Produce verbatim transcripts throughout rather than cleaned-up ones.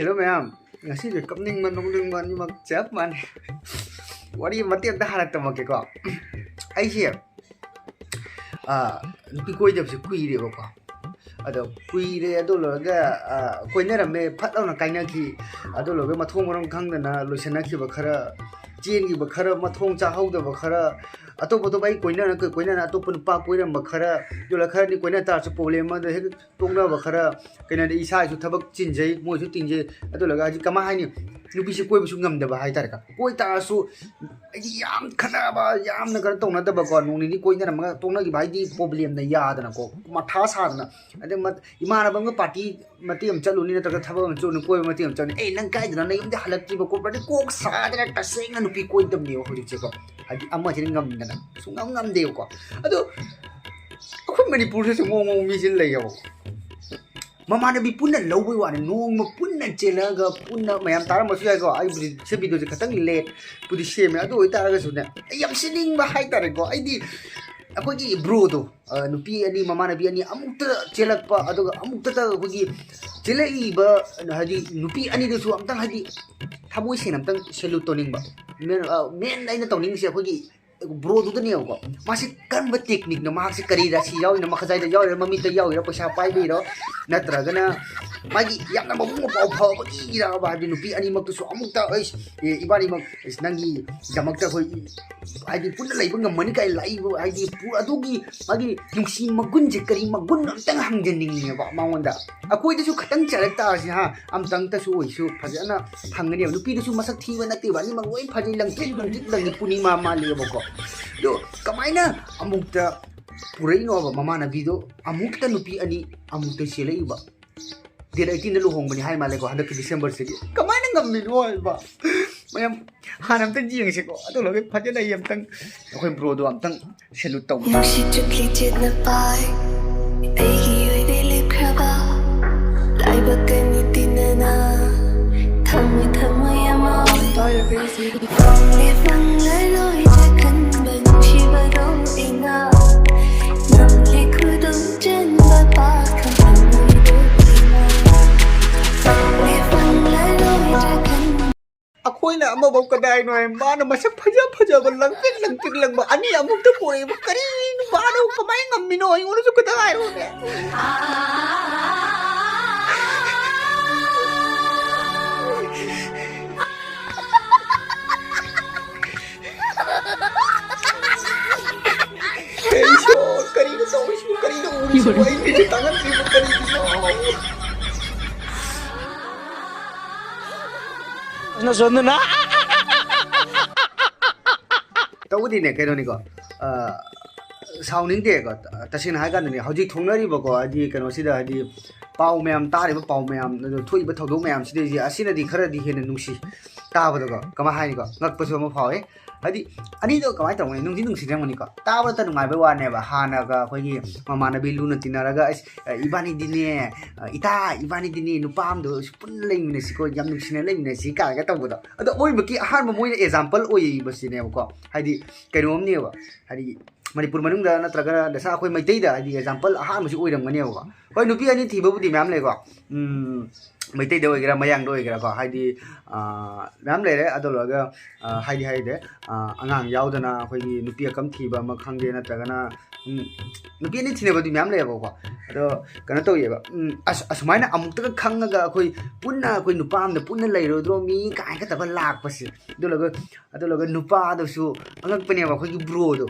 Hello ꯃꯌꯥꯝ, ꯉꯁꯤꯗꯤ ꯀꯞꯅꯤꯡꯕ ꯅꯣꯛꯅꯤꯡꯕ ꯑꯅꯤꯃꯛ ꯆꯞ ꯃꯥꯟꯅꯩ꯫ ꯋꯥꯔꯤ ꯃꯇꯦꯛ ꯑꯝꯇ ꯍꯥꯟꯅ ꯇꯝꯃꯛꯀꯦꯀꯣ꯫ ꯑꯩꯁꯦ, ꯑꯥ, ꯅꯨꯄꯤ ꯀꯣꯏꯗꯕꯁꯦ ꯀꯨꯏꯔꯦꯕꯀꯣ꯫ ꯑꯗꯣ ꯀꯨꯏꯔꯦ, ꯑꯗꯨ ꯂꯣꯏꯔꯒ, ꯑꯥ, ꯀꯣꯏꯅꯔꯝꯃꯦ, ꯐꯠ ꯂꯥꯎꯅ ꯀꯥꯏꯅꯈꯤ꯫ ꯑꯗꯨ ꯂꯣꯏꯔꯒ ꯃꯊꯣꯡ ꯃꯔꯝ ꯈꯪꯗꯅ ꯂꯣꯏꯁꯤꯟꯅꯈꯤꯕ ꯈꯔ, ꯆꯦꯟꯈꯤꯕ ꯈꯔ, ꯃꯊꯣꯡ ꯆꯥꯍꯧꯗꯕ ꯈꯔ, ꯑꯇꯣꯞ ꯑꯇꯣꯞꯄ ꯑꯩ ꯀꯣꯏꯅꯔ ꯀꯣꯏꯅꯅ ꯑꯇꯣꯞꯄ ꯅꯨꯄꯥ ꯀꯣꯏꯔꯝꯕ ꯈꯔ, ꯑꯗꯨ ꯈꯔꯅꯤ ꯀꯣꯏꯅ ꯇꯥꯔꯁꯨ problem ꯑꯃꯗ ꯍꯦꯛ ꯇꯣꯛꯅꯕ ꯈꯔ, ꯀꯩꯅꯣꯗꯤ ꯏꯁꯥꯁꯨ ꯊꯕꯛ ꯆꯤꯟꯖꯩ, ꯃꯣꯏꯁꯨ ꯆꯤꯟꯖꯩ꯫ ꯑꯗꯨ ꯂꯣꯏꯔꯒ ꯍꯧꯖꯤꯛ ꯀꯃꯥꯏ ꯍꯥꯏꯅꯤ, ꯅꯨꯄꯤꯁꯦ ꯀꯣꯏꯕꯁꯨ ꯉꯝꯗꯕ ꯍꯥꯏꯇꯥꯔꯦꯀꯣ꯫ ꯀꯣꯏ ꯇꯥꯔꯁꯨ ꯍꯥꯏꯗꯤ ꯌꯥꯝ ꯈꯠꯅꯕ, ꯌꯥꯝꯅ ꯀꯩꯅꯣ ꯇꯧꯅꯗꯕꯀꯣ, ꯅꯣꯡ ꯅꯤꯅꯤ ꯀꯣꯏꯅꯔꯝꯃꯒ ꯇꯣꯛꯅꯈꯤꯕ ꯍꯥꯏꯗꯤ problemꯅ ꯌꯥꯗꯅꯀꯣ, ꯃꯊꯥ ꯁꯥꯗꯅ꯫ ꯑꯗꯩ ꯃ-, ꯏꯃꯥꯟꯅꯕ ꯑꯃꯒ party ꯃꯇꯦꯛ ꯑꯃ ꯆꯠꯂꯨꯅꯤ, ꯅꯠꯇ꯭ꯔꯒ ꯊꯕꯛ ꯑꯃ ꯆꯠꯂꯨꯅꯤ, ꯀꯣꯏꯕ ꯃꯇꯦꯛ ꯑꯃ ꯆꯠꯂꯨꯅꯤ, "ꯑꯦ, ꯅꯪ ꯀꯥꯏꯗꯅꯣ, ꯅꯌꯨꯝꯗ ꯍꯜꯂꯛꯇ꯭ꯔꯤꯕ ꯈꯣꯠꯄꯗꯤ?" ꯀꯣꯛ ꯁꯥꯗꯅ ꯇꯁꯦꯡꯅ ꯅꯨꯄꯤ ꯀꯣꯏꯗꯕꯅꯦꯕ ꯍꯧꯖꯤꯛꯁꯦꯀꯣ꯫ ꯍꯥꯏꯗꯤ ꯑꯃꯁꯤꯅ ꯉꯝꯗꯅ ꯁꯨꯡꯉꯝ ꯉꯝꯗꯦꯕꯀꯣ꯫ ꯑꯗꯣ ꯑꯩꯈꯣꯏ ꯃꯅꯤꯄꯨꯔꯗꯁꯨ ꯃꯑꯣꯡ ꯃꯑꯣꯡ ꯃꯤꯁꯦ ꯂꯩꯌꯦꯕꯀꯣ꯫ ꯃꯃꯥꯟꯅꯕꯤ ꯄꯨꯟꯅ ꯂꯧꯕꯩ ꯋꯥꯅꯤ, ꯅꯣꯡꯃ ꯄꯨꯟꯅ ꯆꯦꯜꯂꯒ ꯄꯨꯟꯅ ꯃꯌꯥꯝ ꯇꯥꯔꯝꯕꯁꯨ ꯌꯥꯏꯀꯣ꯫ ꯑꯩꯕꯨꯗꯤ ꯁꯤ videoꯁꯦ ꯈꯇꯪ lateꯄꯨꯗꯤ ꯁꯦꯝꯃꯦ, ꯑꯗꯨ ꯑꯣꯏꯇꯥꯔꯒꯁꯨꯅꯦ, ꯑꯩ ꯌꯥꯝ ꯁꯤꯟꯅꯤꯡꯕ ꯍꯥꯏꯇꯥꯔꯦꯀꯣ꯫ ꯑꯩꯗꯤ ꯑꯩꯈꯣꯏꯒꯤ broꯗꯣ, ꯑ, ꯅꯨꯄꯤ ꯑꯅꯤ, ꯃꯃꯥꯟꯅꯕꯤ ꯑꯅꯤ ꯑꯃꯨꯛꯇ ꯆꯦꯜꯂꯛꯄ, ꯑꯗꯨꯒ ꯑꯃꯨꯛꯇꯗ ꯑꯩꯈꯣꯏꯒꯤ ꯆꯦꯜꯂꯛꯏꯕ, ꯍꯥꯏꯗꯤ ꯅꯨꯄꯤ ꯑꯅꯤꯗꯨꯁꯨ ꯑꯝꯇꯪ ꯍꯥꯏꯗꯤ ꯊꯃꯣꯏ ꯁꯦꯡꯅ ꯑꯝꯇꯪ salute ꯇꯧꯅꯤꯡꯕ꯫ Main, ꯑ, main ꯑꯩꯅ ꯇꯧꯅꯤꯡꯉꯤꯁꯦ ꯑꯩꯈꯣꯏꯒꯤ broꯗꯨꯗꯅꯦꯕꯀꯣ꯫ ꯃꯥꯁꯤ ꯀꯔꯝꯕ techniqueꯅꯣ, ꯃꯍꯥꯛꯁꯤ ꯀꯔꯤꯗ ꯁꯤ ꯌꯥꯎꯔꯤꯅꯣ, ꯃꯈꯖꯥꯏꯗ ꯌꯥꯎꯔꯤꯔꯣ, ꯃꯃꯤꯠꯇ ꯌꯥꯎꯔꯤꯔꯣ, ꯄꯩꯁꯥ ꯄꯥꯏꯕꯩꯔꯣ, ꯅꯠꯇ꯭ꯔꯒꯅ ꯃꯥꯒꯤ ꯌꯥꯝꯅ ꯃꯕꯨꯛ ꯃꯄꯥꯎ ꯐꯕꯒꯤꯔꯕ? ꯍꯥꯏꯕꯗꯤ ꯅꯨꯄꯤ ꯑꯅꯤꯃꯛꯇꯨꯁꯨ ꯑꯃꯨꯛꯇ, "ꯑꯩꯁ, ꯑꯦ, ꯏꯕꯥꯅꯤꯃꯛ, ꯑꯩꯁ, ꯅꯪꯒꯤꯗꯃꯛꯇ ꯑꯩꯈꯣꯏ, ꯍꯥꯏꯗꯤ, ꯄꯨꯟꯅ ꯂꯩꯕ ꯉꯝꯃꯅꯤ" ꯀꯥꯏꯅ ꯂꯥꯛꯏꯕ, ꯍꯥꯏꯗꯤ, ꯄꯨ-, ꯑꯗꯨꯒꯤ ꯃꯥꯒꯤ ꯅꯨꯡꯁꯤ ꯃꯒꯨꯟꯁꯦ ꯀꯔꯤ ꯃꯒꯨꯟ ꯑꯝꯇꯪ ꯍꯪꯖꯅꯤꯡꯉꯦꯕ ꯃꯉꯣꯟꯗ꯫ ꯑꯩꯈꯣꯏꯗꯁꯨ ꯈꯇꯪ ꯆꯦꯜꯂꯛ ꯇꯥꯔꯁꯤ ꯍꯥ, ꯑꯝꯇꯪꯇꯁꯨ ꯑꯣꯏꯁꯨ ꯐꯖꯅ ꯐꯪꯒꯅꯦꯕ꯫ ꯅꯨꯄꯤꯗꯨꯁꯨ ꯃꯁꯛ ꯊꯤꯕ ꯅꯠꯇꯦꯕ, ꯑꯅꯤꯃꯛ ꯂꯣꯏ ꯐꯖꯩ, ꯂꯪꯇ꯭ꯔꯤꯛ ꯂꯪꯇ꯭ꯔꯤꯛ ꯂꯪꯉꯤ, ꯄꯨꯔꯅꯤꯃꯥ ꯃꯥꯜꯂꯤꯕꯀꯣ꯫ ꯑꯗꯣ ꯀꯃꯥꯏꯅ ꯑꯃꯨꯛꯇ ꯄꯨꯔꯛꯏꯅꯣꯕ ꯃꯃꯥꯟꯅꯕꯤꯗꯣ? ꯑꯃꯨꯛꯇ ꯅꯨꯄꯤ ꯑꯅꯤ ꯑꯃꯨꯛꯇ ꯆꯦꯜꯂꯛꯏꯕ꯫ Date eighteenꯗ ꯂꯨꯍꯣꯡꯕꯅꯤ ꯍꯥꯏ ꯃꯥꯜꯂꯦꯀꯣ, ꯍꯟꯗꯛꯀꯤ Decemberꯁꯤꯒꯤ꯫ ꯀꯃꯥꯏꯅ ꯉꯝꯃꯤꯅꯣ ꯍꯥꯏꯕ? ꯃꯌꯥꯝ ꯍꯥꯟꯅ ꯑꯝꯇꯪ ꯌꯦꯡꯁꯤꯀꯣ, ꯑꯗꯨ ꯂꯣꯏꯔꯒ ꯐꯖꯅ ꯑꯩ ꯑꯝꯇꯪ ꯑꯩꯈꯣꯏ broꯗꯣ ꯑꯝꯇꯪ salute ꯇꯧꯒꯦ꯫ ꯅꯨꯡꯁꯤꯠ ꯆꯨꯞꯈꯤ ꯆꯦꯠꯅ ꯄꯥꯏ ꯑꯩꯒꯤ ꯑꯣꯏꯔꯦ ꯂꯦꯞꯈ꯭ꯔꯕ ꯂꯥꯏꯕꯛ ꯑꯅꯤ ꯇꯤꯟꯅꯅ ꯊꯝꯃꯣꯏ ꯊꯝꯃꯣꯏ ꯑꯃ ꯐꯪꯂꯦ ꯐꯪꯂꯔꯣꯏ ꯆꯈꯟꯕ ꯅꯨꯡꯁꯤꯕꯗꯣ ꯑꯩꯅ ꯅꯪꯒꯤ ꯈꯨꯗꯨꯝ ꯆꯟꯕ ꯄꯥꯈꯪ ꯊꯝꯃꯣꯏꯗꯣ ꯑꯩꯅ ꯐꯪꯂꯦ ꯐꯪꯂꯔꯣꯏ ꯑꯩꯅ ꯑꯃꯐꯥꯎ ꯀꯗꯥꯏꯅꯣ ꯍꯥꯏ, ꯃꯥꯅ ꯃꯁꯛ ꯐꯖ ꯐꯖꯕ ꯂꯪꯇ꯭ꯔꯤꯛ ꯂꯪꯇ꯭ꯔꯤꯛ ꯂꯪꯕ ꯑꯅꯤ ꯑꯃꯨꯛꯇ ꯄꯣꯔꯛꯏꯕ꯫ ꯀꯔꯤꯅꯣ ꯃꯥꯅ ꯀꯃꯥꯏꯅ ꯉꯝꯃꯤꯅꯣ? ꯑꯩꯉꯣꯟꯗꯁꯨ ꯈꯤꯇ ꯍꯥꯏꯔꯣꯅꯦ꯫ ꯀꯔꯤꯅꯣ ꯇꯧꯔꯤꯁꯤꯕꯨ? ꯀꯔꯤꯅꯣ ꯎꯔꯤꯁꯤꯕꯨ? ꯑꯩ ꯃꯤꯠꯁꯦ ꯇꯥꯡꯍꯟꯗ꯭ꯔꯤꯕ ꯀꯔꯤꯒꯤꯅꯣ? ꯇꯧꯕꯗꯤꯅꯦ, ꯀꯩꯅꯣꯅꯤꯀꯣ, ꯑ, ꯁꯥꯎꯅꯤꯡꯗꯦꯀꯣ꯫ ꯇꯁꯦꯡꯅ ꯍꯥꯏ ꯀꯥꯟꯗꯅꯦ, ꯍꯧꯖꯤꯛ ꯊꯣꯛꯅꯔꯤꯕꯀꯣ, ꯍꯥꯏꯗꯤ ꯀꯩꯅꯣꯁꯤꯗ, ꯍꯥꯏꯗꯤ ꯄꯥꯎ ꯃꯌꯥꯝ ꯇꯥꯔꯤꯕ, ꯄꯥꯎ ꯃꯌꯥꯝ, ꯑꯗꯣ ꯊꯣꯛꯏꯕ ꯊꯧꯗꯣꯛ ꯃꯌꯥꯝꯁꯤꯗꯩꯁꯦ, ꯑꯁꯤꯅꯗꯤ ꯈꯔꯗꯤ ꯍꯦꯟꯅ ꯅꯨꯡꯁꯤ ꯇꯥꯕꯗꯀꯣ꯫ ꯀꯃꯥꯏ ꯍꯥꯏꯅꯤꯀꯣ? ꯉꯛꯄꯁꯨ ꯑꯃ ꯐꯥꯎꯋꯦ꯫ ꯍꯥꯏꯗꯤ ꯑꯅꯤꯗꯣ ꯀꯃꯥꯏꯅ ꯇꯧꯕꯅꯤ? ꯅꯨꯡꯗꯤ ꯅꯨꯡꯁꯤꯅꯔꯝꯒꯅꯤꯀꯣ, ꯇꯥꯕꯗ ꯅꯨꯡꯉꯥꯏꯕꯩ ꯋꯥꯅꯦꯕ꯫ ꯍꯥꯟꯅꯒ ꯑꯩꯈꯣꯏꯒꯤ ꯃꯃꯥꯟꯅꯕꯤ ꯂꯨꯅ ꯇꯤꯟꯅꯔꯒ, "ꯑꯁ, ꯏꯕꯥꯅꯤꯗꯤꯅꯦ, ꯏꯇꯥ ꯏꯕꯥꯅꯤꯗꯤꯅꯦ, ꯅꯨꯄꯥ ꯑꯃꯗꯣ ꯄꯨꯟꯅ ꯂꯩꯃꯤꯟꯅꯁꯤꯀꯣ, ꯌꯥꯝ ꯅꯨꯡꯁꯤꯅ ꯂꯩꯃꯤꯟꯅꯁꯤ" ꯀꯥꯏꯅꯒ ꯇꯧꯕꯗꯣ꯫ ꯑꯗꯣ ꯑꯣꯏꯕꯒꯤ ꯑꯍꯥꯟꯕ ꯃꯣꯏꯅ ꯑꯦꯛꯖꯥꯝꯄꯜ ꯑꯣꯏꯕꯁꯤꯅꯦꯕꯀꯣ꯫ ꯍꯥꯏꯗꯤ ꯀꯩꯅꯣꯝꯅꯦꯕ, ꯍꯥꯏꯗꯤ ꯃꯅꯤꯄꯨꯔ ꯃꯅꯨꯡꯗ ꯅꯠꯇ꯭ꯔꯒꯅ ꯗꯁꯥ ꯑꯩꯈꯣꯏ ꯃꯩꯇꯩꯗ ꯍꯥꯏꯗꯤ ꯑꯦꯛꯖꯥꯝꯄꯜ ꯑꯍꯥꯟꯕꯁꯤ ꯑꯣꯏꯔꯝꯒꯅꯦꯕꯀꯣ꯫ ꯍꯣꯏ, ꯅꯨꯄꯤ ꯑꯅꯤ ꯊꯤꯕꯕꯨꯗꯤ ꯃꯌꯥꯝ ꯂꯩꯀꯣ꯫ ꯎꯝ, ꯃꯩꯇꯩꯗ ꯑꯣꯏꯒꯦꯔꯥ, ꯃꯌꯥꯡꯗ ꯑꯣꯏꯒꯦꯔꯥꯀꯣ, ꯍꯥꯏꯗꯤ, ꯑꯥ, ꯃꯌꯥꯝ ꯂꯩꯔꯦ꯫ ꯑꯗꯨ ꯂꯣꯏꯔꯒ, ꯑꯥ, ꯍꯥꯏꯗꯤ ꯍꯥꯏꯗꯦ, ꯑꯥ, ꯑꯉꯥꯡ ꯌꯥꯎꯗꯅ ꯑꯩꯈꯣꯏꯒꯤ ꯅꯨꯄꯤ ꯑꯀꯝ ꯊꯤꯕ ꯑꯃ ꯈꯪꯗꯦ, ꯅꯠꯇ꯭ꯔꯒꯅ, ꯎꯝ, ꯅꯨꯄꯤ ꯑꯅꯤ ꯊꯤꯅꯕꯗꯤ ꯃꯌꯥꯝ ꯂꯩꯌꯦꯕꯀꯣ꯫ ꯑꯗꯣ ꯀꯩꯅꯣ ꯇꯧꯋꯦꯕ, ꯎꯝ, ꯑꯁ-, ꯑꯁꯨꯃꯥꯏꯅ ꯑꯃꯨꯛꯇꯒ ꯈꯪꯉꯒ ꯑꯩꯈꯣꯏ ꯄꯨꯟꯅ ꯑꯩꯈꯣꯏ ꯅꯨꯄꯥ ꯑꯃꯗ ꯄꯨꯟꯅ ꯂꯩꯔꯣꯏꯗ꯭ꯔꯣ ꯃꯤ ꯀꯥꯏꯅꯒ ꯇꯧꯔꯒ ꯂꯥꯛꯄꯁꯦ꯫ ꯑꯗꯨ ꯂꯣꯏꯔꯒ, ꯑꯗꯨ ꯂꯣꯏꯔꯒ ꯅꯨꯄꯥꯗꯨꯁꯨ ꯑꯉꯛꯄꯅꯦꯕ, ꯑꯩꯈꯣꯏꯒꯤ ꯕ꯭ꯔꯣꯗꯣ,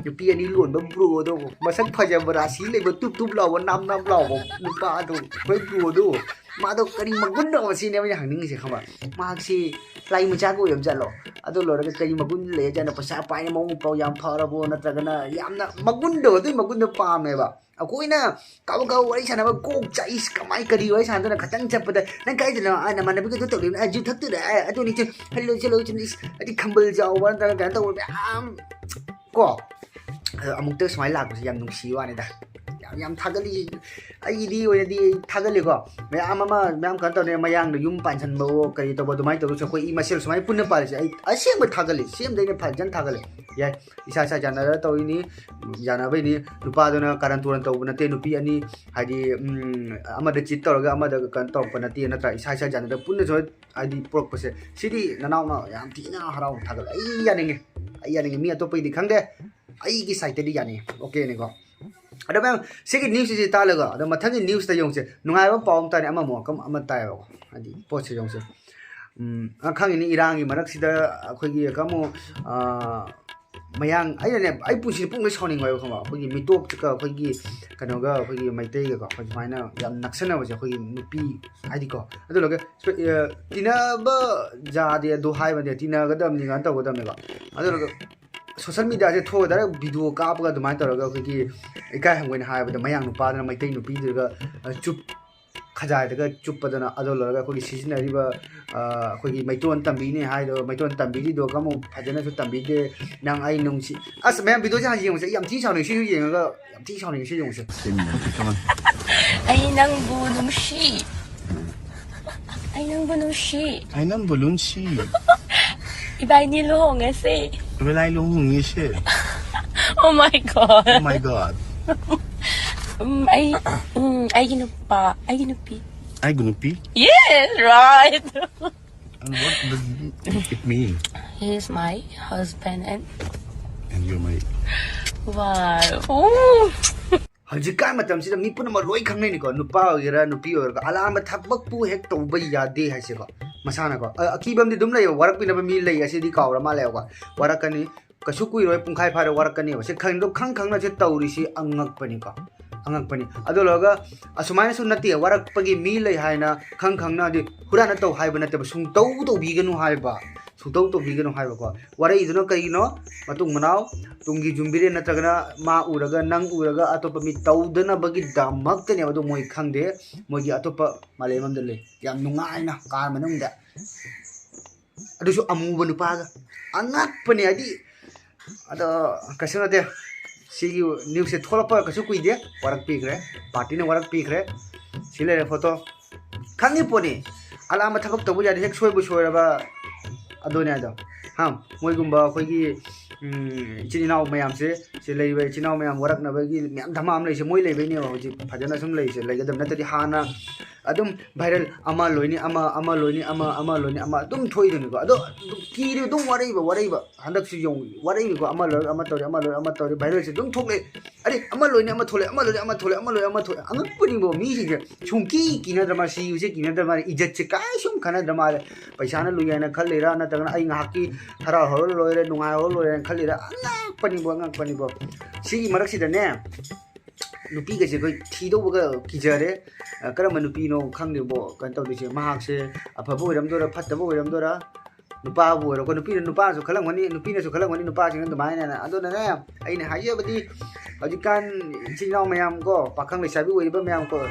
ꯅꯨꯄꯤ ꯑꯅꯤ ꯂꯣꯟꯕ ꯕ꯭ꯔꯣꯗꯣ, ꯃꯁꯛ ꯐꯖꯕ, ꯔꯥꯁꯤ ꯂꯩꯕ, ꯇꯨꯞ ꯇꯨꯞ ꯂꯥꯎꯕ, ꯅꯥꯞ ꯅꯥꯞ ꯂꯥꯎꯕ ꯅꯨꯄꯥꯗꯣ, ꯑꯩꯈꯣꯏ ꯕ꯭ꯔꯣꯗꯣ, ꯃꯥꯗꯣ ꯀꯔꯤ ꯃꯒꯨꯟꯅꯣ ꯁꯤꯅꯦꯕ ꯑꯩꯅ ꯍꯪꯅꯤꯡꯉꯤꯁꯦ, ꯈꯪꯕ꯭ꯔꯥ? ꯃꯍꯥꯛꯁꯤ ꯂꯥꯏ ꯃꯆꯥꯒ ꯑꯣꯏꯔꯝ ꯖꯥꯠꯂꯣ? ꯑꯗꯨ ꯂꯣꯏꯔꯒ ꯀꯔꯤ ꯃꯒꯨꯟ ꯂꯩꯔꯖꯥꯠꯅꯣ? ꯄꯩꯁꯥ ꯄꯥꯏꯅ ꯃꯕꯨꯛ ꯃꯄꯥꯎ ꯌꯥꯝ ꯐꯔꯕꯣ? ꯅꯠꯇ꯭ꯔꯒꯅ ꯌꯥꯝꯅ ꯃꯒꯨꯟꯗꯣ, ꯑꯗꯨꯒꯤ ꯃꯒꯨꯟꯗꯣ ꯄꯥꯝꯃꯦꯕ꯫ ꯑꯩꯈꯣꯏꯅ ꯀꯥꯕꯛ ꯀꯥꯕꯛ ꯋꯥꯔꯤ ꯁꯥꯟꯅꯕ ꯀꯣꯛ ꯆꯥꯛꯏꯁ, ꯀꯃꯥꯏ ꯀꯔꯤ ꯋꯥꯔꯤ ꯁꯥꯟꯅꯗꯣꯏꯅꯣ? ꯈꯇꯪ ꯆꯠꯄꯗ, "ꯅꯪ ꯀꯥꯏꯗꯅꯣ? ꯑꯥ, ꯅꯃꯥꯟꯅꯕꯤꯒ ꯑꯗꯨ ꯇꯧꯔꯤꯕꯅꯤ, ꯑꯥ, ꯖꯨ ꯊꯛꯇꯣꯏꯔ? ꯑꯥ, ꯑꯗꯨꯅꯤ, ꯆꯨ, ꯍꯜꯂꯣ, ꯆꯠꯂꯣ, ꯆꯠꯂꯣ, ꯏꯁ, ꯑꯗꯤ ꯈꯝꯕꯜ ꯆꯥꯎꯕ ꯅꯠꯇ꯭ꯔꯒ ꯀꯩꯅꯣ ꯇꯧꯕ ꯃꯌꯥꯝ ꯀꯣ?" ꯑꯗꯣ ꯑꯃꯨꯛꯇ ꯁꯨꯃꯥꯏꯅ ꯂꯥꯛꯄꯁꯦ ꯌꯥꯝ ꯅꯨꯡꯁꯤꯕ ꯋꯥꯅꯤꯗ꯫ ꯌꯥꯝ ꯊꯥꯒꯠꯂꯤ꯫ ꯑꯩꯒꯤꯗꯤ ꯑꯣꯏꯅꯗꯤ ꯊꯥꯒꯠꯂꯤꯀꯣ꯫ ꯃꯌꯥꯝ ꯑꯃ, ꯃꯌꯥꯝ ꯀꯩꯅꯣ ꯇꯧꯅꯦ, ꯃꯌꯥꯡꯗ ꯌꯨꯝ ꯄꯥꯟꯁꯟꯕꯋꯣ, ꯀꯔꯤ ꯇꯧꯕ, ꯑꯗꯨꯃꯥꯏꯅ ꯇꯧꯗꯣꯏꯁꯦ꯫ ꯑꯩꯈꯣꯏ ꯏ ꯃꯁꯦꯜ ꯁꯨꯃꯥꯏꯅ ꯄꯨꯟꯅ ꯄꯥꯜꯂꯤꯁꯦ ꯑꯩ ꯑꯁꯦꯡꯕ ꯊꯥꯒꯠꯂꯤ꯫ ꯁꯦꯝꯗꯩꯅ ꯐꯖꯅ ꯊꯥꯒꯠꯂꯤ꯫ ꯌꯥꯏ, ꯏꯁꯥ ꯏꯁꯥ ꯌꯥꯅꯔ ꯇꯧꯔꯤꯅꯤ, ꯌꯥꯅꯕꯩꯅꯤ꯫ ꯅꯨꯄꯥꯗꯨꯅ ꯀꯥꯔꯟ ꯇꯨꯔꯟ ꯇꯧꯕ ꯅꯠꯇꯦ꯫ ꯅꯨꯄꯤ ꯑꯅꯤ ꯍꯥꯏꯗꯤ, ꯎꯝ, ꯑꯃꯗ ꯆꯤꯠ ꯇꯧꯔꯒ ꯑꯃꯗ ꯀꯩꯅꯣ ꯇꯧꯔꯛꯄ ꯅꯠꯇꯦ, ꯅꯠꯇ꯭ꯔꯥ? ꯏꯁꯥ ꯏꯁꯥ ꯌꯥꯅꯔ ꯄꯨꯟꯅꯁꯨ ꯍꯥꯏꯗꯤ ꯄꯨꯔꯛꯄꯁꯦ, ꯁꯤꯗꯤ ꯅꯅꯥꯎꯅ ꯌꯥꯝ ꯊꯤꯅ ꯍꯔꯥꯎꯅ ꯊꯥꯒꯠꯂꯦ꯫ ꯑꯩ ꯌꯥꯅꯤꯡꯉꯦ, ꯑꯩ ꯌꯥꯅꯤꯡꯉꯦ꯫ ꯃꯤ ꯑꯇꯣꯞꯄꯒꯤꯗꯤ ꯈꯪꯗꯦ, ꯑꯩꯒꯤ ꯁꯥꯏꯠꯇꯗꯤ ꯌꯥꯅꯤꯡꯉꯦ꯫ ꯑꯣꯀꯦꯅꯤꯀꯣ꯫ ꯑꯗꯣ ꯃꯌꯥꯝ, ꯁꯤꯒꯤ ꯅ꯭ꯌꯨꯁꯁꯤꯗꯤ ꯇꯥꯜꯂꯒ, ꯑꯗꯣ ꯃꯊꯪꯒꯤ ꯅ꯭ꯌꯨꯁꯇ ꯌꯦꯡꯉꯨꯁꯦ꯫ ꯅꯨꯡꯉꯥꯏꯕ ꯄꯥꯎ ꯑꯃ ꯇꯥꯔꯦ, ꯑꯃꯃꯨꯛ ꯑꯃ ꯇꯥꯏꯌꯦꯕꯀꯣ꯫ ꯍꯥꯏꯗꯤ ꯄꯣꯠꯁꯦ ꯌꯦꯡꯉꯨꯁꯦ꯫ ꯎꯝ, ꯑ, ꯈꯪꯉꯤꯅꯤ, ꯏꯔꯥꯡꯒꯤ ꯃꯔꯛꯁꯤꯗ ꯑꯩꯈꯣꯏꯒꯤ ꯀꯃꯨ, ꯑ, ꯃꯌꯥꯡ, ꯑꯩꯅꯅꯦ, ꯑꯩ ꯄꯨꯟꯁꯤꯗ ꯄꯨꯡꯂꯣꯏ ꯁꯥꯎꯅꯤꯡꯉꯣꯏꯕ, ꯈꯪꯕ? ꯑꯩꯈꯣꯏꯒꯤ ꯃꯤꯇꯣꯞꯀ ꯑꯩꯈꯣꯏꯒꯤ ꯀꯩꯅꯣꯒ, ꯑꯩꯈꯣꯏꯒꯤ ꯃꯩꯇꯩꯒꯀꯣ, ꯑꯩꯈꯣꯏ ꯁꯨꯃꯥꯏꯅ ꯌꯥꯝ ꯅꯛꯁꯟꯅꯕꯁꯦ, ꯑꯩꯈꯣꯏꯒꯤ ꯅꯨꯄꯤ ꯍꯥꯏꯗꯤꯀꯣ꯫ ꯑꯗꯨ ꯂꯣꯏꯔꯒ ꯁꯣ-, ꯑ, ꯇꯤꯟꯅꯕ ꯌꯥꯗꯦ ꯑꯗꯨ ꯍꯥꯏꯕꯅꯦ, ꯇꯤꯟꯅꯒꯗꯕꯅꯤ ꯀꯥꯏꯅ ꯇꯧꯒꯗꯕꯅꯦꯕ꯫ ꯑꯗꯨ ꯂꯣꯏꯔꯒ ꯁꯣꯁꯦꯜ ꯃꯤꯗꯤꯌꯥꯁꯦ ꯊꯣꯛꯑꯒ ꯗꯥꯏꯔꯦꯛ ꯚꯤꯗꯤꯑꯣ ꯀꯥꯞꯄꯒ ꯑꯗꯨꯃꯥꯏꯅ ꯇꯧꯔꯒ ꯑꯩꯈꯣꯏꯒꯤ ꯏꯀꯥꯏ ꯍꯪꯒꯣꯏꯅ ꯍꯥꯏꯕꯗ ꯃꯌꯥꯡ ꯅꯨꯄꯥꯗꯨꯅ ꯃꯩꯇꯩ ꯅꯨꯄꯤꯗꯨꯒ, ꯑ, ꯆꯨꯞ ꯈꯖꯥꯏꯗꯒ ꯆꯨꯞꯄꯗꯅ, ꯑꯗꯨ ꯂꯣꯏꯔꯒ ꯑꯩꯈꯣꯏꯒꯤ ꯁꯤꯖꯤꯟꯅꯔꯤꯕ, ꯑ, ꯑꯩꯈꯣꯏꯒꯤ ꯃꯩꯇꯣꯟ ꯇꯝꯕꯤꯅꯤ ꯍꯥꯏꯗꯣ, ꯃꯩꯇꯣꯟ ꯇꯝꯕꯤꯔꯤꯗꯣ ꯑꯃꯨꯛ ꯐꯖꯅꯁꯨ ꯇꯝꯕꯤꯗꯦ꯫ ꯅꯪ ꯑꯩ ꯅꯨꯡꯁꯤ, ꯑꯁ, ꯃꯌꯥꯝ ꯚꯤꯗꯤꯑꯣꯁꯦ ꯍꯥꯟꯅ ꯌꯦꯡꯉꯨꯁꯦ꯫ ꯑꯩ ꯌꯥꯝ ꯊꯤ ꯁꯥꯎꯅꯤꯡꯉꯤ, ꯁꯤꯁꯨ ꯌꯦꯡꯉꯒ ꯌꯥꯝ ꯊꯤ ꯁꯥꯎꯅꯤꯡꯉꯤ, ꯁꯤ ꯌꯦꯡꯉꯨꯁꯦ꯫ ꯑꯩ ꯅꯪꯕꯨ ꯅꯨꯡꯁꯤ꯫ ꯑꯩ ꯅꯪꯕꯨ ꯅꯨꯡꯁꯤ꯫ ꯑꯩ ꯅꯪꯕꯨ ꯅꯨꯡꯁꯤ꯫ ꯏꯕꯥꯏꯅꯤ ꯂꯨꯍꯣꯡꯉꯁꯦ꯫ ꯏꯕꯥꯏꯅꯤ ꯂꯨꯍꯣꯡꯉꯁꯦ꯫ Oh my God. Oh my God. ꯎꯝ, ꯑꯩ, ꯎꯝ, ꯑꯩꯒꯤ ꯅꯨꯄꯥ, ꯑꯩꯒꯤ ꯅꯨꯄꯤ꯫ ꯑꯩꯒꯤ ꯅꯨꯄꯤ? Yes, right. And what does it mean? He is my husband and And you're my wow. Ooh. ꯍꯧꯖꯤꯛꯀꯥꯟ ꯃꯇꯝꯁꯤꯗ ꯃꯤ ꯄꯨꯝꯅꯃꯛ ꯂꯣꯏ ꯈꯪꯅꯩꯅꯤꯀꯣ, ꯅꯨꯄꯥ ꯑꯣꯏꯒꯦꯔꯥ ꯅꯨꯄꯤ ꯑꯣꯏꯒꯦꯔꯥ, ꯑꯔꯥꯟꯕ ꯊꯕꯛꯄꯨ ꯍꯦꯛ ꯇꯧꯕ ꯌꯥꯗꯦ ꯍꯥꯏꯁꯦꯀꯣ, ꯃꯁꯥꯅꯀꯣ꯫ ꯑ-, ꯑꯀꯤꯕ ꯑꯃꯗꯤ ꯑꯗꯨꯝ ꯂꯩꯌꯦꯕ, ꯋꯥꯔꯛꯄꯤꯅꯕ ꯃꯤ ꯂꯩ, ꯑꯁꯤꯗꯤ ꯀꯥꯎꯔ ꯃꯥꯜꯂꯦꯕꯀꯣ꯫ ꯋꯥꯔꯛꯀꯅꯤ, ꯀꯩꯁꯨ ꯀꯨꯏꯔꯣꯏ, ꯄꯨꯡꯈꯥꯏ ꯐꯥꯔꯦ ꯋꯥꯔꯛꯀꯅꯦꯕ꯫ ꯁꯤ ꯈꯪꯗꯣ-, ꯈꯪ ꯈꯪꯅ ꯁꯤ ꯇꯧꯔꯤꯁꯤ ꯑꯉꯛꯄꯅꯤꯀꯣ, ꯑꯉꯛꯄꯅꯤ꯫ ꯑꯗꯨ ꯂꯣꯏꯔꯒ ꯑꯁꯨꯃꯥꯏꯅꯁꯨ ꯅꯠꯇꯦ, ꯋꯥꯔꯛꯄꯒꯤ ꯃꯤ ꯂꯩ ꯍꯥꯏꯅ ꯈꯪ ꯈꯪꯅ, ꯍꯥꯏꯗꯤ ꯍꯨꯔꯥꯟꯅ ꯇꯧ ꯍꯥꯏꯕ ꯅꯠꯇꯦꯕ, ꯁꯨꯡꯇꯧ ꯇꯧꯕꯤꯒꯅꯨ ꯍꯥꯏꯕ, ꯁꯨꯡꯇꯧ ꯇꯧꯕꯤꯒꯅꯨ ꯍꯥꯏꯕꯀꯣ꯫ ꯋꯥꯔꯛꯏꯗꯨꯅ ꯀꯔꯤꯒꯤꯅꯣ? ꯃꯇꯨꯡ ꯃꯅꯥꯎ ꯇꯨꯡꯒꯤ ꯌꯨꯝꯕꯤꯔꯦꯟ ꯅꯠꯇ꯭ꯔꯒꯅ ꯃꯥ ꯎꯔꯒ ꯅꯪ ꯎꯔꯒ ꯑꯇꯣꯞꯄ ꯃꯤ ꯇꯧꯗꯅꯕꯒꯤꯗꯃꯛꯇꯅꯦꯕ꯫ ꯑꯗꯣ ꯃꯣꯏ ꯈꯪꯗꯦ, ꯃꯣꯏꯒꯤ ꯑꯇꯣꯞꯄ ꯃꯥꯂꯦꯝ ꯑꯃꯗ ꯂꯩ, ꯌꯥꯝ ꯅꯨꯡꯉꯥꯏꯅ ꯀꯥꯔ ꯃꯅꯨꯡꯗ, ꯑꯗꯨꯁꯨ ꯑꯃꯨꯕ ꯅꯨꯄꯥꯒ꯫ ꯑꯉꯛꯄꯅꯦ ꯍꯥꯏꯗꯤ꯫ ꯑꯗꯣ ꯀꯩꯁꯨ ꯅꯠꯇꯦ, ꯁꯤꯒꯤ ꯅ꯭ꯌꯨꯁꯁꯦ ꯊꯣꯛꯂꯛꯄ ꯀꯩꯁꯨ ꯀꯨꯏꯗꯦ, ꯋꯥꯔꯛ ꯄꯤꯈ꯭ꯔꯦ, ꯄꯥꯔꯇꯤꯅ ꯋꯥꯔꯛ ꯄꯤꯈ꯭ꯔꯦ꯫ ꯁꯤ ꯂꯩꯔꯦ ꯐꯣꯇꯣ꯫ ꯈꯪꯉꯤ ꯄꯣꯠꯅꯤ, ꯑꯂꯥꯝꯕ ꯊꯕꯛ ꯇꯧꯕ ꯌꯥꯗꯦ, ꯍꯦꯛ ꯁꯣꯏꯕꯨ ꯁꯣꯏꯔꯕ꯫ ꯑꯗꯨꯅꯦ ꯑꯗꯣ, ꯍꯥ, ꯃꯣꯏꯒꯨꯝꯕ ꯑꯩꯈꯣꯏꯒꯤ, ꯎꯝ, ꯏꯆꯤꯟ ꯏꯅꯥꯎ ꯃꯌꯥꯝꯁꯦ, ꯁꯤ ꯂꯩꯔꯤꯕ ꯏꯆꯤꯟ ꯏꯅꯥꯎ ꯃꯌꯥꯝ ꯋꯥꯔꯛꯅꯕꯒꯤ ꯃꯌꯥꯝ ꯙꯃꯥ ꯑꯃ ꯂꯩꯔꯤꯁꯦ, ꯃꯣꯏ ꯂꯩꯕꯩꯅꯦꯕ ꯍꯧꯖꯤꯛ ꯐꯖꯅ ꯁꯨꯝ ꯂꯩꯔꯤꯁꯦ꯫ ꯂꯩꯒꯗꯕ ꯅꯠꯇ꯭ꯔꯗꯤ ꯍꯥꯟꯅ ꯑꯗꯨꯝ ꯚꯥꯏꯔꯦꯜ ꯑꯃ ꯂꯣꯏꯅꯤ, ꯑꯃ, ꯑꯃ ꯂꯣꯏꯅꯤ, ꯑꯃ, ꯑꯃ ꯂꯣꯏꯅꯤ, ꯑꯃ ꯑꯗꯨꯝ ꯊꯣꯛꯏꯗꯨꯅꯤꯀꯣ꯫ ꯑꯗꯣ ꯀꯤꯔꯤ ꯑꯗꯨꯝ ꯋꯥꯔꯛꯏꯕ, ꯋꯥꯔꯛꯏꯕ꯫ ꯍꯟꯗꯛꯁꯨ ꯌꯦꯡꯉꯨ, ꯋꯥꯔꯛꯏꯕꯀꯣ, ꯑꯃ ꯂꯣꯏꯔꯒ ꯑꯃ ꯇꯧꯔꯤ, ꯑꯃ ꯂꯣꯏꯔꯒ ꯑꯃ ꯇꯧꯔꯤ, ꯚꯥꯏꯔꯦꯜꯁꯦ ꯑꯗꯨꯝ ꯊꯣꯛꯂꯛꯑꯦ꯫ ꯑꯗꯩ ꯑꯂꯣꯏꯅ ꯑꯃ ꯊꯣꯛꯂꯛꯑꯦ, ꯑꯃ ꯂꯣꯏꯔꯦ ꯑꯃ ꯊꯣꯛꯂꯛꯑꯦ, ꯑꯃ ꯂꯣꯏꯔꯦ ꯑꯃ ꯊꯣꯛꯂꯛꯑꯦ꯫ ꯑꯉꯛꯄꯅꯤꯕꯣ, ꯃꯤꯁꯤꯡꯁꯦ ꯁꯨꯡꯀꯤ ꯀꯤꯅꯗ꯭ꯔ ꯃꯥꯜꯂꯦ, ꯁꯤꯕꯁꯦ ꯀꯤꯅꯗ꯭ꯔ ꯃꯥꯜꯂꯦ, ꯏꯖꯠꯁꯦ ꯀꯥꯏ ꯁꯨꯝ ꯈꯟꯅꯗ꯭ꯔ ꯃꯥꯜꯂꯦ꯫ ꯄꯩꯁꯥꯅ ꯂꯨꯏ ꯍꯥꯏꯅ ꯈꯜꯂꯤꯔꯥ, ꯅꯠꯇ꯭ꯔꯒꯅ ꯑꯩ ꯉꯥꯏꯍꯥꯛꯀꯤ ꯍꯔꯥꯎ ꯍꯔꯥꯎ ꯂꯣꯏꯔꯦ, ꯅꯨꯡꯉꯥꯏ ꯍꯔꯥꯎ ꯂꯣꯏꯔꯦꯅ ꯈꯜꯂꯤꯔꯥ? ꯑꯉꯛꯄꯅꯤꯕꯣ, ꯑꯉꯛꯄꯅꯤꯕꯣ꯫ ꯁꯤꯒꯤ ꯃꯔꯛꯁꯤꯗꯅꯦ, ꯅꯨꯄꯤꯒꯁꯦ ꯑꯩꯈꯣꯏ ꯊꯤꯗꯧꯕꯒ ꯀꯤꯖꯔꯦ꯫ ꯑ, ꯀꯔꯝꯕ ꯅꯨꯄꯤꯅꯣ ꯈꯪꯗꯦꯕꯣ, ꯀꯩꯅꯣ ꯇꯧꯗꯣꯏꯁꯦ, ꯃꯍꯥꯛꯁꯦ ꯑꯐꯕ ꯑꯣꯏꯔꯝꯗꯣꯏꯔꯥ, ꯐꯠꯇꯕ ꯑꯣꯏꯔꯝꯗꯣꯏꯔꯥ? ꯅꯨꯄꯥꯕꯨ ꯑꯣꯏꯔꯣꯀꯣ, ꯅꯨꯄꯤꯅ, ꯅꯨꯄꯥꯅꯁꯨ ꯈꯜꯂꯝꯒꯅꯤ, ꯅꯨꯄꯤꯅꯁꯨ ꯈꯜꯂꯝꯒꯅꯤ ꯅꯨꯄꯥꯁꯤꯡꯅ ꯑꯗꯨꯃꯥꯏꯅ꯫ ꯑꯗꯨꯅꯅꯦ, ꯑꯩꯅ ꯍꯥꯏꯖꯕꯗꯤ, ꯍꯧꯖꯤꯛꯀꯥꯟ ꯏꯆꯤꯜ ꯏꯅꯥꯎ ꯃꯌꯥꯝ ꯀꯣ, ꯄꯥꯈꯪ ꯂꯩꯁꯥꯕꯤ ꯑꯣꯏꯔꯤꯕ ꯃꯌꯥꯝ ꯀꯣ,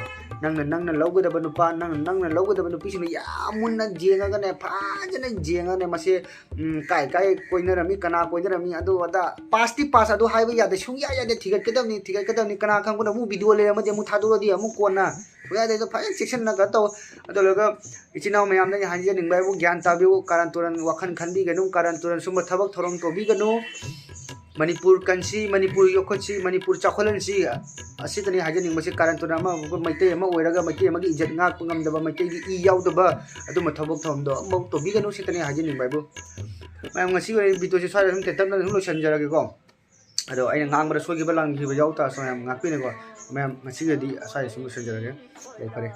ꯅꯪꯅ, ꯅꯪꯅ ꯂꯧꯒꯗꯕ ꯅꯨꯄꯥ, ꯅꯪꯅ, ꯅꯪꯅ ꯂꯧꯒꯗꯕ ꯅꯨꯄꯤꯁꯤꯡꯗꯣ ꯌꯥꯝ ꯃꯨꯟꯅ ꯌꯦꯡꯉꯒꯅꯦ, ꯐꯖꯅ ꯌꯦꯡꯉꯒꯅꯦ, ꯃꯁꯦ, ꯎꯝ, ꯀꯥꯏ ꯀꯥꯏ ꯀꯣꯏꯅꯔꯝꯃꯤ, ꯀꯅꯥ ꯀꯣꯏꯅꯔꯝꯃꯤ, ꯑꯗꯨ ꯑꯗꯥ, ꯄꯥꯁꯇꯤ ꯄꯥꯁ ꯑꯗꯨ ꯍꯥꯏꯕ ꯌꯥꯗꯦ, ꯁꯨꯡꯌꯥ ꯌꯥꯗꯦ꯫ ꯊꯤꯒꯠꯀꯗꯕꯅꯤ, ꯊꯤꯒꯠꯀꯗꯕꯅꯤ꯫ ꯀꯅꯥ ꯈꯪꯕꯅꯣ, ꯑꯃꯨꯛ ꯚꯤꯗꯤꯑꯣ ꯂꯩꯔꯝꯃꯗꯤ ꯑꯃꯨꯛ ꯊꯥꯗꯣꯔꯛꯑꯗꯤ ꯑꯃꯨꯛ ꯀꯣꯟꯅ ꯁꯨꯡꯌꯥ ꯌꯥꯗꯦ꯫ ꯑꯗꯣ ꯐꯖꯅ ꯆꯦꯛꯁꯤꯟꯅ ꯀꯩꯅꯣ ꯇꯧ꯫ ꯑꯗꯨ ꯂꯣꯏꯔꯒ ꯏꯆꯤꯟ ꯏꯅꯥꯎ ꯃꯌꯥꯝꯗ ꯑꯩꯅ ꯍꯥꯏꯖꯅꯤꯡꯕ ꯍꯥꯏꯕꯨ, ꯒ꯭ꯌꯥꯟ ꯇꯥꯕꯤꯌꯨ, ꯀꯥꯔꯟ ꯇꯨꯔꯟ ꯋꯥꯈꯜ ꯈꯟꯕꯤꯒꯅꯨ, ꯀꯥꯔꯟ ꯇꯨꯔꯟ ꯁꯨꯝꯕ ꯊꯕꯛ ꯊꯧꯔꯝ ꯇꯧꯕꯤꯒꯅꯨ꯫ ꯃꯅꯤꯄꯨꯔ ꯀꯟꯁꯤ, ꯃꯅꯤꯄꯨꯔ ꯌꯣꯛꯈꯠꯁꯤ, ꯃꯅꯤꯄꯨꯔ ꯆꯥꯎꯈꯠꯍꯟꯁꯤ꯫ ꯑꯁꯤꯇꯅꯤ ꯍꯥꯏꯖꯅꯤꯡꯕꯁꯤ꯫ ꯀꯥꯔꯟ ꯇꯨꯔꯟ ꯑꯃ, ꯃꯩꯇꯩ ꯑꯃ ꯑꯣꯏꯔꯒ ꯃꯩꯇꯩ ꯑꯃꯒꯤ ꯏꯖꯠ ꯉꯥꯛꯄ ꯉꯝꯗꯕ, ꯃꯩꯇꯩꯒꯤ ꯏ ꯌꯥꯎꯗꯕ ꯑꯗꯨꯝꯕ ꯊꯕꯛ ꯊꯧꯔꯝꯗꯣ ꯑꯃꯐꯥꯎ ꯇꯧꯕꯤꯒꯅꯨ꯫ ꯁꯤꯇꯅꯤ ꯍꯥꯏꯖꯅꯤꯡꯕ ꯍꯥꯏꯕꯨ꯫ ꯃꯌꯥꯝ, ꯉꯁꯤꯒꯤ ꯑꯣꯏꯅ ꯚꯤꯗꯤꯑꯣꯁꯤ ꯁ꯭ꯋꯥꯏꯗ ꯑꯗꯨꯝ ꯇꯦꯟꯇꯛꯅ ꯑꯗꯨꯝ ꯂꯣꯏꯁꯤꯟꯖꯔꯒꯦꯀꯣ꯫ ꯑꯗꯣ ꯑꯩꯅ ꯉꯥꯡꯕꯗ ꯁꯣꯏꯈꯤꯕ ꯂꯥꯟꯈꯤꯕ ꯌꯥꯎ ꯇꯥꯔꯁꯨ ꯃꯌꯥꯝ ꯉꯥꯛꯄꯤꯅꯀꯣ꯫ ꯃꯌꯥꯝ, ꯉꯁꯤꯒꯤꯗꯤ ꯁ꯭ꯋꯥꯏꯗ ꯁꯨꯝ ꯂꯣꯏꯁꯤꯟꯖꯔꯒꯦ꯫ ꯌꯥꯏꯐꯔꯦ꯫